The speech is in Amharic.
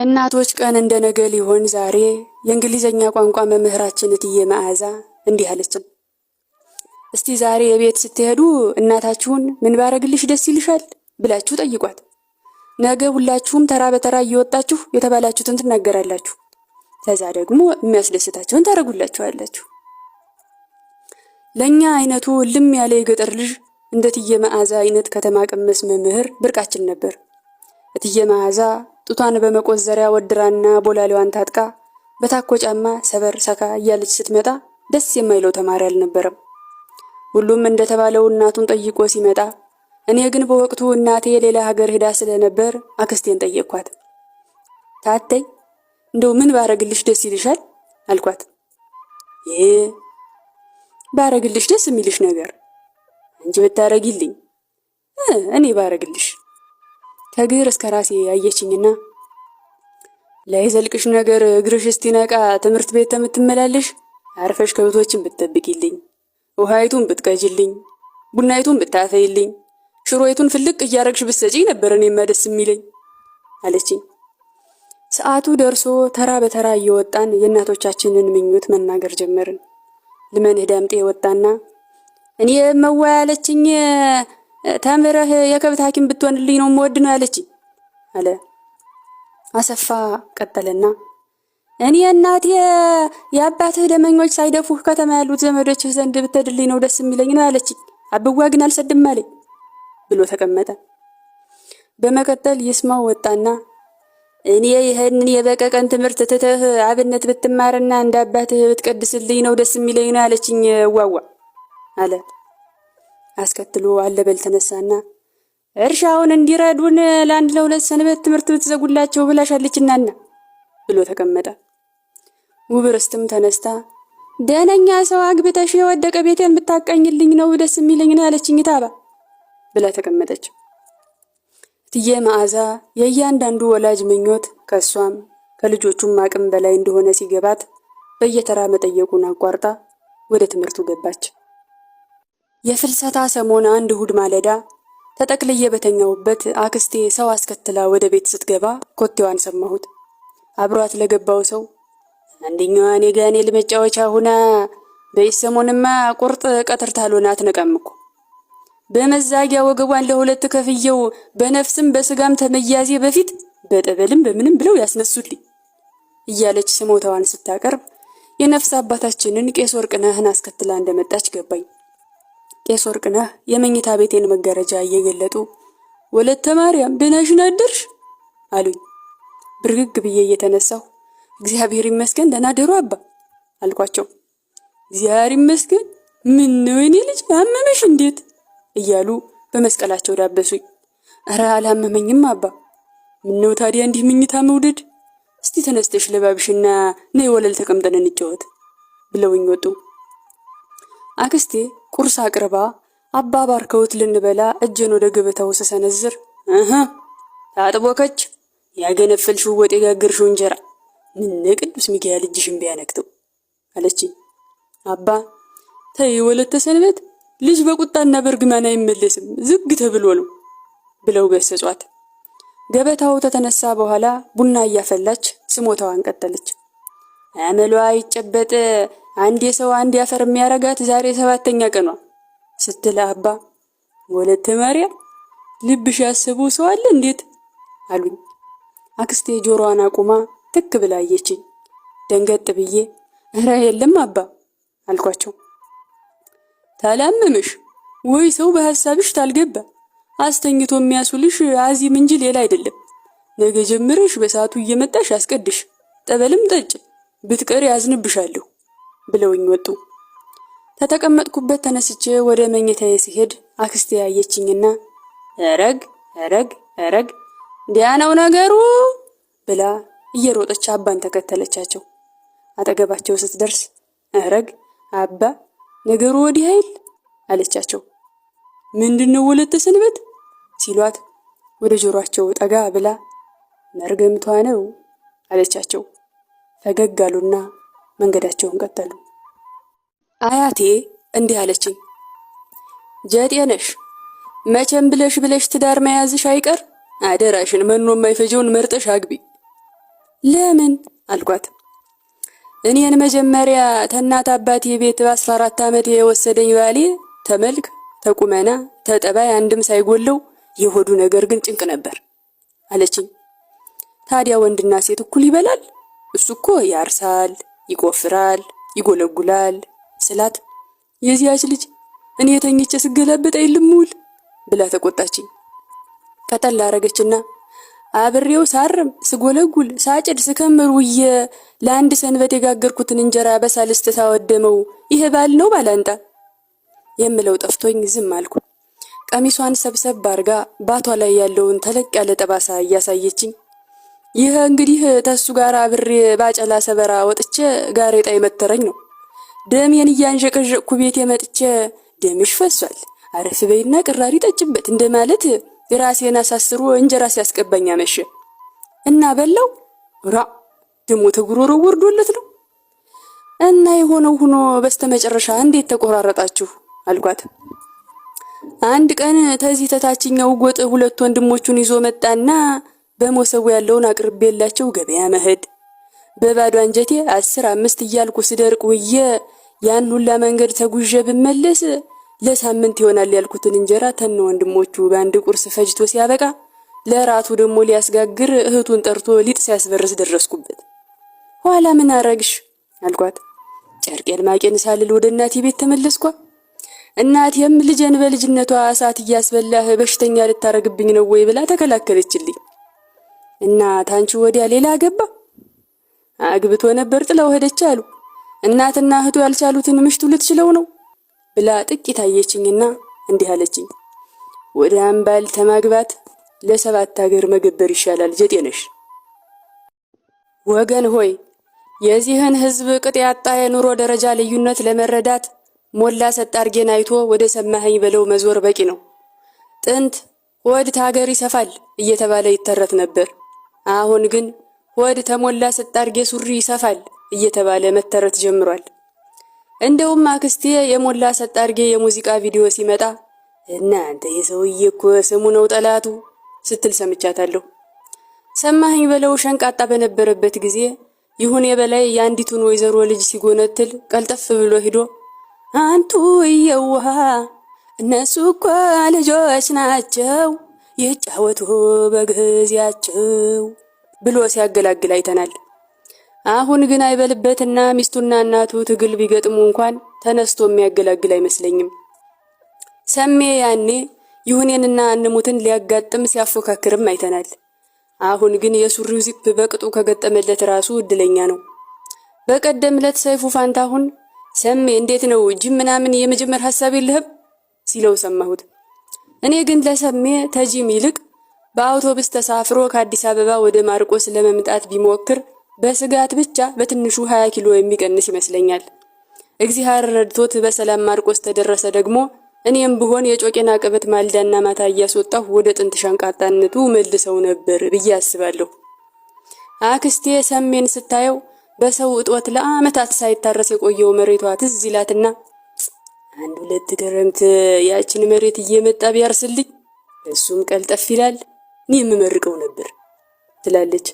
እናቶች ቀን እንደ ነገ ሊሆን ዛሬ የእንግሊዘኛ ቋንቋ መምህራችን እትዬ መዓዛ እንዲህ አለችን። እስቲ ዛሬ የቤት ስትሄዱ እናታችሁን ምን ባረግልሽ ደስ ይልሻል ብላችሁ ጠይቋት። ነገ ሁላችሁም ተራ በተራ እየወጣችሁ የተባላችሁትን ትናገራላችሁ። ከዛ ደግሞ የሚያስደስታቸውን ታደርጉላችኋላችሁ። ለእኛ አይነቱ ልም ያለ የገጠር ልጅ እንደ እትዬ መዓዛ አይነት ከተማ ቀመስ መምህር ብርቃችን ነበር። እትዬ መዓዛ ጡቷን በመቆዘሪያ ወድራና ቦላሌዋን ታጥቃ በታኮ ጫማ ሰበር ሰካ እያለች ስትመጣ ደስ የማይለው ተማሪ አልነበረም። ሁሉም እንደተባለው እናቱን ጠይቆ ሲመጣ፣ እኔ ግን በወቅቱ እናቴ ሌላ ሀገር ሄዳ ስለነበር አክስቴን ጠየቅኳት። ታተይ፣ እንደው ምን ባረግልሽ ደስ ይልሻል አልኳት። ይህ ባረግልሽ ደስ የሚልሽ ነገር አንቺ ብታረጊልኝ፣ እኔ ባረግልሽ። ከእግር እስከ ራሴ ያየችኝና ላይዘልቅሽ ነገር እግርሽ እስቲነቃ ትምህርት ቤት ተምትመላለሽ አርፈሽ ከብቶችን ብትጠብቂልኝ፣ ውሃይቱን ብትቀጅልኝ፣ ቡናይቱን ብታፈይልኝ፣ ሽሮይቱን ፍልቅ እያረግሽ ብትሰጪኝ ነበር እኔማ ደስ የሚለኝ አለችኝ። ሰዓቱ ደርሶ ተራ በተራ እየወጣን የእናቶቻችንን ምኞት መናገር ጀመርን። ልመንህ ዳምጤ ወጣና እኔ መዋ ያለችኝ ተምረህ የከብት ሐኪም ብትሆንልኝ ነው የምወድ ነው ያለችኝ አለ። አሰፋ ቀጠለና እኔ እናቴ የአባትህ ደመኞች ሳይደፉህ ከተማ ያሉት ዘመዶችህ ዘንድ ብትሄድልኝ ነው ደስ የሚለኝ ነው ያለችኝ፣ አብዋ ግን አልሰድም አለኝ ብሎ ተቀመጠ። በመቀጠል ይስማው ወጣና እኔ ይህንን የበቀቀን ትምህርት ትተህ አብነት ብትማርና እንደ አባትህ ብትቀድስልኝ ነው ደስ የሚለኝ ነው ያለችኝ እዋዋ አለ። አስከትሎ አለበል ተነሳና እርሻውን እንዲረዱን ለአንድ ለሁለት ሰንበት ትምህርት ብትዘጉላቸው ብላሻለችናና ብሎ ተቀመጠ። ውብርስትም ተነስታ ደህነኛ ሰው አግብተሽ የወደቀ ቤቴን ብታቀኝልኝ ነው ደስ የሚለኝ ነው ያለችኝ ታባ ብላ ተቀመጠች። እትዬ መዓዛ የእያንዳንዱ ወላጅ ምኞት ከእሷም ከልጆቹም አቅም በላይ እንደሆነ ሲገባት በየተራ መጠየቁን አቋርጣ ወደ ትምህርቱ ገባች። የፍልሰታ ሰሞን አንድ እሁድ ማለዳ ተጠቅልዬ በተኛሁበት አክስቴ ሰው አስከትላ ወደ ቤት ስትገባ ኮቴዋን ሰማሁት። አብሯት ለገባው ሰው አንደኛዋን የጋኔል መጫወቻ ሁና በዚህ ሰሞንማ ቁርጥ ቀትር ታልሆነ አትነቃም እኮ፣ በመዛጊያ ወገቧን ለሁለት ከፍየው በነፍስም በስጋም ተመያዜ በፊት በጠበልም በምንም ብለው ያስነሱልኝ እያለች ስሞታዋን ስታቀርብ የነፍስ አባታችንን ቄስ ወርቅነህን አስከትላ እንደመጣች ገባኝ። ቄስ ወርቅነህ የመኝታ ቤቴን መጋረጃ እየገለጡ ወለተ ማርያም ደህናሽን አደርሽ አሉኝ። ብርግግ ብዬ እየተነሳሁ እግዚአብሔር ይመስገን ደህና ደሩ አባ አልኳቸው። እግዚአብሔር ይመስገን፣ ምን ነው የኔ ልጅ አመመሽ እንዴት እያሉ በመስቀላቸው ዳበሱኝ። እረ አላመመኝም አባ። ምነው ታዲያ እንዲህ ምኝታ መውደድ? እስቲ ተነስተሽ ለባብሽና ነይ ወለል ተቀምጠን እንጫወት ብለውኝ ወጡ። አክስቴ ቁርስ አቅርባ አባ ባርከውት ልንበላ እጄን ወደ ገበታው ስሰነዝር እህ ታጥቦ ከች ያገነፈልሽው ወጥ የጋገርሽው እንጀራ ምን ቅዱስ ሚካኤል እጅሽን ቢያነክተው አለችኝ። አባ ተይ ወለተ ሰንበት ልጅ በቁጣና በእርግማን አይመለስም ዝግ ተብሎ ነው ብለው ገሰጿት። ገበታው ተተነሳ በኋላ ቡና እያፈላች ስሞታዋን ቀጠለች። አመሏ ይጨበጥ አንድ የሰው አንድ ያፈር የሚያረጋት ዛሬ ሰባተኛ ቀኗ ስትል አባ ወለተ ማርያም ልብሽ ያስበው ሰው አለ እንዴት አሉኝ። አክስቴ ጆሮዋን አቁማ ትክ ብላ አየችኝ። ደንገጥ ብዬ እረ የለም አባ አልኳቸው። ታላመምሽ ወይ ሰው በሐሳብሽ ታልገባ አስተኝቶ የሚያስውልሽ አዚም እንጂ ሌላ አይደለም። ነገ ጀምረሽ በሰዓቱ እየመጣሽ አስቀድሽ፣ ጠበልም ጠጭ፣ ብትቀሪ ያዝንብሻለሁ ብለውኝ ወጡ። ተተቀመጥኩበት ተነስቼ ወደ መኝታዬ ስሄድ አክስቴ ያየችኝና እረግ እረግ እረግ እንዲያ ነው ነገሩ ብላ እየሮጠች አባን ተከተለቻቸው። አጠገባቸው ስትደርስ እረግ አባ ነገሩ ወዲህ አይል አለቻቸው። ምንድነው ወለተ ሰንበት ሲሏት ወደ ጆሯቸው ጠጋ ብላ መርገምቷ ነው አለቻቸው። ፈገግ አሉና መንገዳቸውን ቀጠሉ። አያቴ እንዲህ አለችኝ፣ ጀጤ ነሽ መቼም ብለሽ ብለሽ ትዳር መያዝሽ አይቀር አደራሽን መኖ የማይፈጀውን መርጠሽ አግቢ። ለምን አልኳት። እኔን መጀመሪያ ተናት አባቴ ቤት በ14 ዓመት የወሰደኝ ባሌ ተመልክ ተቁመና ተጠባይ አንድም ሳይጎለው የሆዱ ነገር ግን ጭንቅ ነበር አለችኝ። ታዲያ ወንድና ሴት እኩል ይበላል? እሱ እኮ ያርሳል፣ ይቆፍራል፣ ይጎለጉላል ስላት የዚያች ልጅ እኔ የተኝቼ ስገላበጥ አይልም ውል ብላ ተቆጣችኝ። ቀጠል አረገችና አብሬው ሳርም ስጎለጉል ሳጭድ ስከምር ውዬ ለአንድ ሰንበት የጋገርኩትን እንጀራ በሳልስት ታወደመው ይሄ ባል ነው ባላንጣ የምለው ጠፍቶኝ ዝም አልኩ። ቀሚሷን ሰብሰብ አርጋ ባቷ ላይ ያለውን ተለቅ ያለ ጠባሳ እያሳየችኝ ይህ እንግዲህ ተሱ ጋር አብሬ ባጨላ ሰበራ ወጥቼ ጋሬጣ የመተረኝ ነው። ደሜን እያንዠቀዠቅኩ ቤት የመጥቼ ደምሽ ፈሷል፣ አረፍ በይና ቅራሪ ጠጭበት እንደማለት ራሴን አሳስሮ እንጀራ ሲያስቀባኝ አመሸ እና በላው። ራ ደሞ ተጉሮሮ ወርዶለት ነው። እና የሆነው ሆኖ በስተመጨረሻ እንዴት ተቆራረጣችሁ አልኳት። አንድ ቀን ተዚህ ተታችኛው ጎጥ ሁለት ወንድሞቹን ይዞ መጣና በመሶቡ ያለውን አቅርቤላቸው ገበያ መሄድ በባዶ አንጀቴ 10 5 እያልኩ ስደርቅ ውዬ ያን ሁላ መንገድ ተጉዤ ብመለስ ለሳምንት ይሆናል ያልኩትን እንጀራ ተነ ወንድሞቹ በአንድ ቁርስ ፈጅቶ ሲያበቃ ለራቱ ደግሞ ሊያስጋግር እህቱን ጠርቶ ሊጥ ሲያስበርስ ደረስኩበት። ኋላ ምን አረግሽ አልኳት። ጨርቄን ማቄን ሳልል ወደ እናቴ ቤት ተመለስኳ። እናቴም ልጄን በልጅነቷ እሳት እያስበላህ በሽተኛ ልታረግብኝ ነው ወይ ብላ ተከላከለችልኝ። እና ታንቺ ወዲያ ሌላ አገባ? አግብቶ ነበር ጥለው ሄደች አሉ። እናትና እህቱ ያልቻሉትን ምሽቱ ልትችለው ነው ብላ ጥቂት አየችኝና እንዲህ አለችኝ። ወደ አምባል ተማግባት ለሰባት ሀገር መገበር ይሻላል። ጀጤነሽ ወገን ሆይ የዚህን ህዝብ ቅጥ ያጣ የኑሮ ደረጃ ልዩነት ለመረዳት ሞላ ሰጣርጌን አይቶ ወደ ሰማኸኝ በለው መዞር በቂ ነው። ጥንት ሆድ ታገር ይሰፋል እየተባለ ይተረት ነበር። አሁን ግን ሆድ ተሞላ ሰጣርጌ ሱሪ ይሰፋል እየተባለ መተረት ጀምሯል። እንደውም አክስቴ የሞላ ሰጣርጌ የሙዚቃ ቪዲዮ ሲመጣ እናንተ የሰውዬ እኮ ስሙ ነው ጠላቱ ስትል ሰምቻታለሁ። ሰማኸኝ በለው ሸንቃጣ በነበረበት ጊዜ ይሁን የበላይ የአንዲቱን ወይዘሮ ልጅ ሲጎነትል ቀልጠፍ ብሎ ሂዶ አንቱ የውሃ እነሱ እኮ ልጆች ናቸው ይጫወቱ በጊዜያቸው ብሎ ሲያገላግል አይተናል። አሁን ግን አይበልበትና ሚስቱና እናቱ ትግል ቢገጥሙ እንኳን ተነስቶ የሚያገላግል አይመስለኝም። ሰሜ ያኔ ይሁኔንና አንሙትን ሊያጋጥም ሲያፎካክርም አይተናል። አሁን ግን የሱሪው ዚፕ በቅጡ ከገጠመለት ራሱ እድለኛ ነው። በቀደም ዕለት ሰይፉ ፋንታሁን ሰሜ እንዴት ነው ጅም ምናምን የመጀመር ሀሳብ የለህም ሲለው ሰማሁት። እኔ ግን ለሰሜ ተጂም ይልቅ በአውቶቡስ ተሳፍሮ ከአዲስ አበባ ወደ ማርቆስ ለመምጣት ቢሞክር በስጋት ብቻ በትንሹ 20 ኪሎ የሚቀንስ ይመስለኛል። እግዚአብሔር ረድቶት በሰላም ማርቆስ ተደረሰ ደግሞ እኔም ብሆን የጮቄን አቀበት ማልዳና ማታ እያስወጣሁ ወደ ጥንት ሸንቃጣነቱ መልሰው ነበር ብዬ አስባለሁ። አክስቴ ሰሜን ስታየው በሰው እጦት ለዓመታት ሳይታረስ የቆየው መሬቷ ትዝ ይላትና አንድ ሁለት ክረምት ያችን መሬት እየመጣ ቢያርስልኝ እሱም ቀልጠፍ ይላል፣ እኔ የምመርቀው ነበር ትላለች።